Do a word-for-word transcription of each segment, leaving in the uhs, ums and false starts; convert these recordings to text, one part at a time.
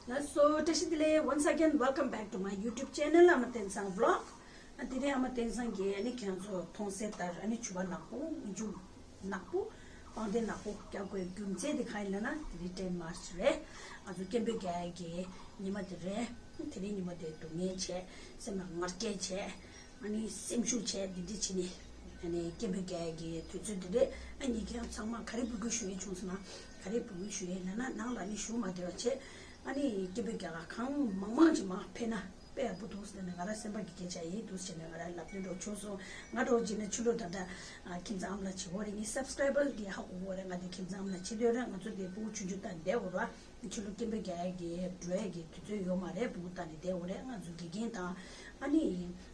ལགས་སོ། བཀྲ་ཤིས་བདེ་ལེགས། Once again, welcome back to my YouTube channel, ཨ་མ་བསྟན་བཟང་vlog. ཨ་དེ་རིང་ཨ་མ་བསྟན་བཟང་གིས་ཨ་ནི་ཁྱེད་ཚོ་མཐོང་གསལ་ལྟར་ཨ་ནི་ཕྱུ་པ་ནག་པོ་མི་འཇུ་ནག་པོ་པང་གདན་ནག་པོ་རྒྱག་དགོས་རྒྱུ་མཚན་དེ་གང་ཡིན་ལབ་ན། དེ་རིང་ten March རེད། ང་ཚོ་སྐད་འབོད་རྒྱག་ཡག་གི་ཉི་མ་དེ་རེད། དེ་རིང་ཉི་མ་དེ་སྡུག་བསྔལ་བྱས། སེམས་ལ་ང་རྒྱལ་བྱས། ཨ་ནི་སེམས་ཤུགས་བྱས། འདི་འདྲ་བྱས་ནས་ཨ་ནི་སྐད་འབོད་རྒྱག་ཡག་གི་དུས་ཚོད་འདི་རེད། ཨ་ནི་ཁྱེད་རང་ཚང་མ་ག་རེ་འབོད་སྐུལ་ཞུ་ཡས་བྱུང་སོང་ན། ག་རེ་འབོད་སྐུལ་ཞུ་ཡས་ལབ་ན། ནང་ལ་ནི་ཞུ་མ་བདེ་བ་བྱས། ཨ་ནི་སྐད་འབོད་རྒྱག་ག་གང་མང་མང་ཅིག་མར་ཕེབས་ན་དཔེ་ཡག་པོ་འདུག་ཟེར་ནས། ང་རང་སེམས་པ་གི་སྐད་ཆ་ཡིན་འདུག་ཟེར་ནས་ང་རང་ལབ་དོན་འགྲོ་བྱུང་སོང་། ང་འདྲ་བོ་བྱས་ན་ཕྱི་ལོགས་ད་ལྟ་ཨ་ཁྱིམ་ཚང་ཨ་མ་ལགས་བྱེད་ཀྱི་ཡོད་རེད། ངའི་subscriber གིས་ཧ་གོ་གི་ཡོད་རེད། ང་དེ་ཁྱིམ་ཚང་ཨ་མ་ལགས་བྱེད་འདོད་རེད། ང་ཚོ་དེ་ཕྲུ་གུ་ཆུང་ཆུང་ད་བསྡད་ཡོད་རེད། ཕྱི་ལོགས་སྐད་འབོད་རྒྱག་ཡག་གི་འགྲོ་ཡག་གི་དུས་ཚོད་ཡོད་མ་རེད། ཕྲུ་གུ་ད་ནི་བསྡད་ཡོད་རེད། ང་ཚོ་དགེ་རྒན་དང་ཨ་ནི་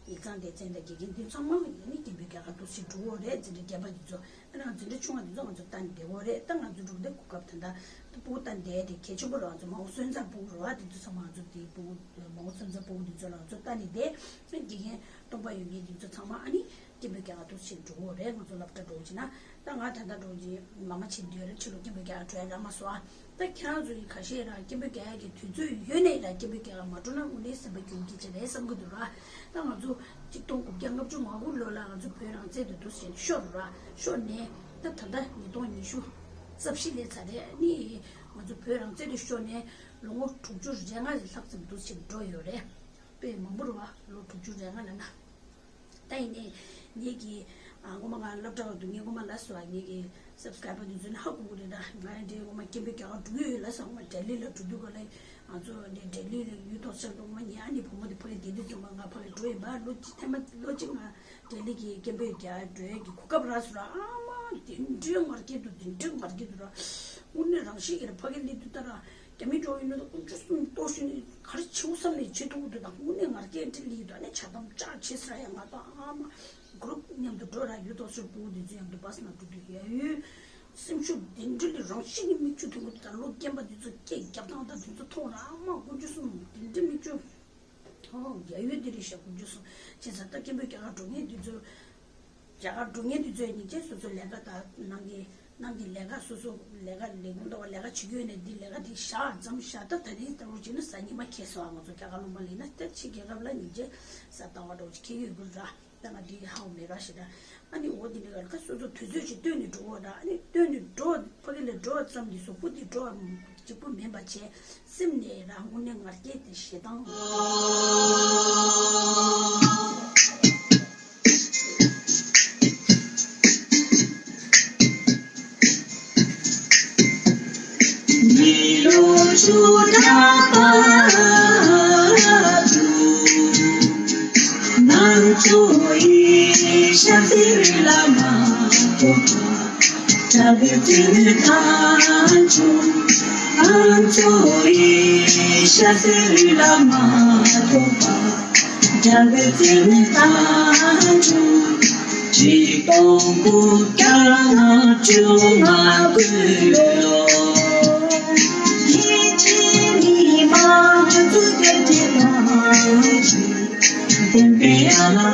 ཡིག་ཚང་སྡེ་ཚན་དང་དགེ་རྒན་འདི་ཚང་མ་ཨ་ནི་སྐད་འབོད་རྒྱག་ག་འདུག་སེ་འགྲོ་གི་ཡོད་རེད། འཛིན་གྲྭ་རྒན་པ་འདི་ཚོ། ཨ་ནི་ང་འཛིན་གྲྭ་ཆུང་བ་འདི་ཚོ་ང་ཚོ་ད་ནི་བསྡད་ཡོད་རེད། ད་ང་ཚོ་ཕྲུ་གུ་འདི་གོ་སྐབས་ད་ལྟ་ཕྲུ་གུ་ད་བསྡད་དེ་གལ་ཆེན་པོ་རེད། ང་ཚོ་མའོ་སོན་རྩ་ཕྲུ་གུ་རེད་བ། འདི་ཚོ་ཚང་མ་ང་ཚོ་དེ་ཕྲུ་གུ་མའོ་སོན་རྩ་ཕྲུ་གུ་འདི་ཚོ་ལ་ང་ཚོ་ད་ནི་བསྡད། དགེ་རྒན་སྟོང་པ་ཡོད་མཁན་འདི་ཚོ་ཚང་མ་ཨ་ནི་སྐད་འབོད་རྒྱག་ག་འདུག་སེ་འགྲོ་གི་ཡོད་རེད། ང་ཚོ་སློབ་གྲྭ་འགྲོ་བྱས་ན། ད་ང་ད་ལྟ་འགྲོ་གི་མ་མ་བྱེད་འདོད་རེད། ཕྱི་ལོགས་སྐད་འབོད་རྒྱག་ག་འགྲོ་ཡག་རག་མ་སོང་ཨ། ད་ཁྱེད་རང་ཚོ་ཡིན་ཁ་ཤས་རང་སྐད་འབོད་རྒྱག་ཡག་གི་དུས་ཚོད་ཡོད་ནའི་རང་སྐད་འབོད་རྒྱག་ག་མ་འགྲོ་ན་དངོས་གནས་སེམས་པ་སྐྱོ་གི་ཅིག་རེད་བསམ་གི་འདུག་ར། ད་ང་ཚོ་ཆིག་སྟོང་དགུ་བརྒྱ་ལྔ་བཅུ་ང་དགུ་ལོ་ལ་ང་ཚོ་བོད་རང་བཙན་དེ་འདུག་སེ་ཤོར་ར། ཤོར་ནས་ད་ད་ལྟ་ཉིས་སྟོང་ཉི་ཤུ་རྩ་བཞི་སླེབས་ཚར་རེད། ཨ་ནི་ང་ཚོ་བོད་རང་བཙན་དེ་ཤོར་ནས་ལོ་ངོ་དྲུག་ཅུ་རེ་ལྔ་ལྷག་ཙམ་འདུག་སེ་འགྲོ་ཡོད་རེད། དཔེ་མང་པོ་རེད་བ། ལོ་དྲུག་ཅུ་རེ་ལྔ་ལབ་ན། ད་ཡིན་ནའི་ངེད་ཀྱི་ཨ་སྔོན་མ་ང་སློབ་གྲྭ་བར་དུ་ངས་སྔོན་མ་ལབ་སོང་བ། ངེད་ཀྱི་subscriber འདི་ཚོ་ནི་ཧ་གོ་གི་རེད། ད་ང་འདྲའི་སྔོན་མ་སྐད་འབོད་རྒྱག་ག་འགྲོ་གི་ཡོད་ལབ་སོང་། སྔོན་མ་ལྡི་ལི་ལ་འགྲོ་དུས་སྒང་ལ་ང་ཚོ་འདི་ལྡི་ལི་ལ་ཡུལ་ཐོག་ཚད་འགྲོ། སྔོན་མ་ངའི་ཨ་ནེ་བུ་མོ་དེ་ཕ་གི་བསྡད་དུས་ཙམ་པ་ང་ཕ་གི་འགྲོ་ཡིན་པ། ལོ་གཅིག་ཐེངས་མ་ལོ་གཅིག་ང་ལྡི་ལི་གི་སྐད་འབོད་རྒྱག་འགྲོ་ཡག་གི་གོ་སྐབས་རག་སོང་ར། ཨ་མ་དེ་འདྲའི་ང་རྒྱལ་འདུག་དེ་འདྲའི་ང་རྒྱལ་འདུག་ར། དངོས་གནས་རང་བཞིན་གྱིས་ར་ཕ་གི་སླེབས་དུས་ད་ར། རྒྱ་མི་འགྲོ་ཡིན་ན་དཀོན་མཆོག་གསུམ་གཏོར་ཞིག་ནས་ག་རེ་བྱེད་དགོས་བསམ་ནས་བྱེད་ཐུབ་ཀྱི་འདུག་ད་དངོས་གནས་ང་རྒྱལ་འདི་ལི་འདུག་ཨ་ནི་ཇ་དམ་ལྕག་བྱེད་ས་ཡང་ང་དང་ཨ་མ་གུ་རུབ་མཉམ་དུ་འགྲོ་ར། ཡུལ་ཐོག་ཚོའི་ཕྲུ་གུ་འདི་ཚོ་མཉམ་དུ་བྷ་སི་ནང་འགྲོ་དུས་ཡ་ཡུལ་སེམས་ཤུགས་འདི་འདྲ་ལི་རང་བཞིན་གྱིས་མིག་ཆུ་ཐོན་གྱི་འདུག་ད་ལོ་རྒན་པ་འདི་ཚོ་སྐད་རྒྱབ་སྟངས་དང་འདི་ཚོ་མཐོང་ར། ཨ་མ་དཀོན་མཆོག་གསུམ་འདི་འདྲ་མིག་ཆུ་ཨོ་ཡ་ཡུལ་འདི་རེད་ཤག་དཀོན་མཆོག་གསུམ་བྱས་ཙང་ད་སྐད་འབོད་རྒྱག་ག་འགྲོ་མཁན་འདི་ཚོ། རྒྱ་གར་འགྲོ་མཁན་དེ་ཚོས་ནི་ཅེས་སོ་སོའི་ལས་ཀ་དང་ནང་གི་ནང་གི་ལས་ཀ་སོ་སོ་ལས་ཀ་ལས་ཁུངས་ལྟ་བུ་ལས་ཀ་བྱེད་ཀྱི་ཡོད་ནས་འདི་ལས་ཀ་དེ་བཞག་མཚམས་བཞག་ད་ད་རིང་ལྟ་བུ་བྱས་ན་གཟའ་ཉི་མ་ཁེལ་སོང་ང་ཚོ་རྒྱ་གར་ལུང་པ་ལ་ཡིན་ན། ད་ཕྱི་རྒྱལ་ཁབ་ལ་ཉིན་རྗེས་གཟའ་ཟླ་བ་འདྲ་བོ་ཅིག་ཁེལ་ཡོད་དགོས་ར། ད་ང་འདི་ཧ་གོ་མེད་ར་ཞེ་དྲག་ཨ་ནི་འོ་འདི་འདྲ་ག་ལ་ཁ་སོ་སོ་དུས་ཚོད་ཅིག་བཏོན་ནས་འགྲོ་བ་ར། ཨ་ནི་བཏོན་ནས་འགྲོ་ཕ་གི་ལ་འགྲོ་བ་ཙམ་གྱིས་གཟུགས་པོ་འདི་འགྲོ་བ་གཅིག་པུ་མིན་པ་བྱས། སེམས་ནས་རང་དངོས་གནས་ང་རྒྱལ་དེ་ཞེ་སྡང་།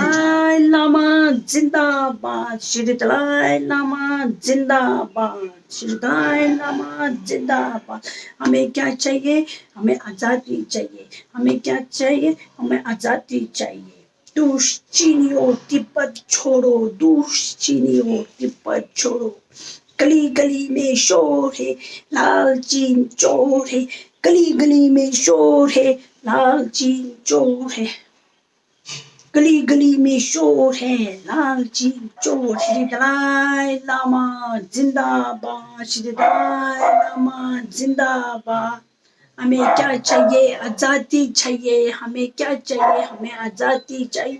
ཏཱ་ལའི་བླ་མ་སྦྱིན་བདག་པ། ཤྲཱི་ཏཱ་ལའི་བླ་མ་སྦྱིན་བདག་པ། ཤྲཱི་ཏཱ་ལའི་བླ་མ་སྦྱིན་བདག་པ། हमें क्या चाहिए? हमें आज़ादी चाहिए। हमें क्या चाहिए? हमें आज़ादी चाहिए। दुश्चिनियो तिब्बत छोड़ो, दुश्चिनियो तिब्बत छोड़ो। गली गली में शोर है, लाल चीन चोर है। गली गली में शोर है, लाल चीन चोर है। गली गली में शोर है, लाल चीन चोर है। ཏཱ་ལའི་བླ་མ་སྦྱིན་བདག་པ། ཤྲཱི་ཏཱ་ལའི་བླ་མ་སྦྱིན་བདག་པ། हमें क्या चाहिए? आज़ादी चाहिए। हमें क्या चाहिए? हमें आज़ादी चाहिए।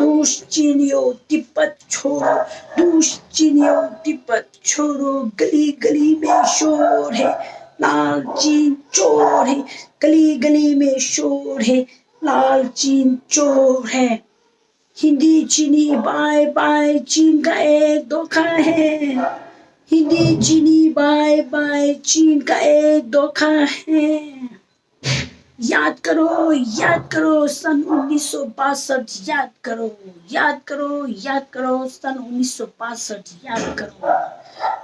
दुश्चिनियो तिब्बत छोड़ो, दुश्चिनियो तिब्बत छोड़ो। गली गली में शोर है, लाल चीन चोर है। गली गली में शोर है, लाल चीन चोर है। हिंदी चीनी बाय बाय, चीन का एक धोखा है। हिंदी चीनी बाय बाय, चीन का एक धोखा है। याद करो, याद करो, सन उन्नीस सौ बासठ याद करो। याद करो, याद करो, सन उन्नीस सौ बासठ याद करो।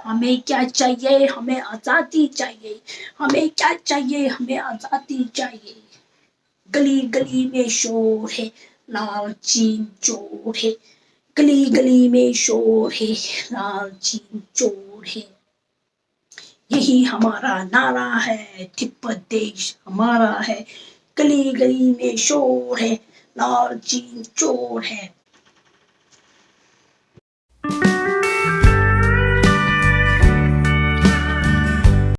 हमें क्या चाहिए? हमें आजादी चाहिए। हमें क्या चाहिए? हमें आजादी चाहिए। गली गली में शोर है, लाल चीन चोर है। गली गली में शोर है, लाल चीन चोर है। यही हमारा नारा है, तिब्बत देश हमारा है। गली गली में शोर है, लाल चीन चोर है।